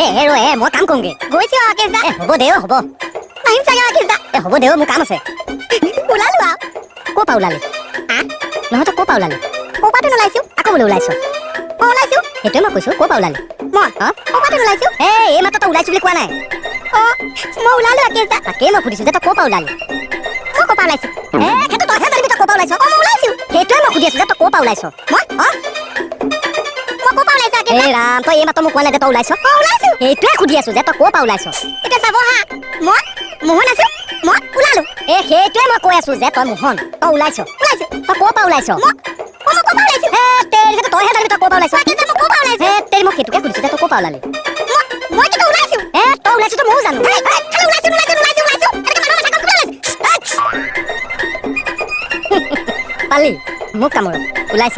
এ এ ৰ, এ মই কাম কৰোঁগে। গৈছো আৰু আকেশ দা। এ হ'ব দে অ, হ'ব। আহিম চাগে আকেশ দা। এ হ'ব দে অ, মোৰ কাম আছে। ওলালো আৰু। ক'ৰ পৰা ওলালি? হা? নহয়, তই ক'ৰ পৰা ওলালি? ক'ৰ পৰাতো নোলাইছো। আকৌ বোলে ওলাইছ। মই ওলাইছো। সেইটোৱে মই কৈছো, ক'ৰ পৰা ওলালি? মই অ? ক'ৰ পৰাতো নোলাইছো। এ এই মাত্ৰ তই ওলাইছো বুলি কোৱা নাই? অ, মই ওলালো আকেশ দা। তাকেই মই সুধিছো যে তই ক'ৰ পৰা ওলালি। মই ক'ৰ পৰা ওলাইছো? এ সেইটো তইহে জানিবি তই ক'ৰ পৰা ওলাইছ। অ, মই ওলাইছো। সেইটোৱে মই সুধি আছো যে তই ক'ৰ পৰা ওলাইছ। মই? অ? মই ক'ৰ পৰা ওলাইছো আকেশ এই দা? ৰাম, তই এই মাত্ৰ মোক কোৱা নাই যে তই ওলাইছ? অ, ওলাইছো। সেইটোৱে সুধি আছো যে তই ক'ৰ পৰা ওলাইছ। এতিয়া চাব হা, মই মোহন আছো, মই ওলালো। এ সেইটোৱে মই কৈ আছো যে তই মোহন, তই ওলাইছ। ওলাইছো। তই ক'ৰ পৰা ওলাইছ? মই অ, মই ক'ৰ পৰা ওলাইছো? এ তেৰি, সেইটো তইহে জানিবি তই ক'ৰ পৰা ওলাইছ। আকেশ দা, মই ক'ৰ পৰা ওলাইছো? এ তেৰি, মই সেইটোকে সুধিছো যে তই ক'ৰ পৰা ওলালি। মই মই কিন্তু ওলাইছো। এ তই ওলাইছ তো ময়ো জানো। এই, এই, খালি ওলাইছো ওলাইছো ওলাইছো ওলাইছো, এনেকে মানুহৰ মাথা গৰম কৰি ওলাইছো। পালি মোক কামোৰ, ওলাইছ।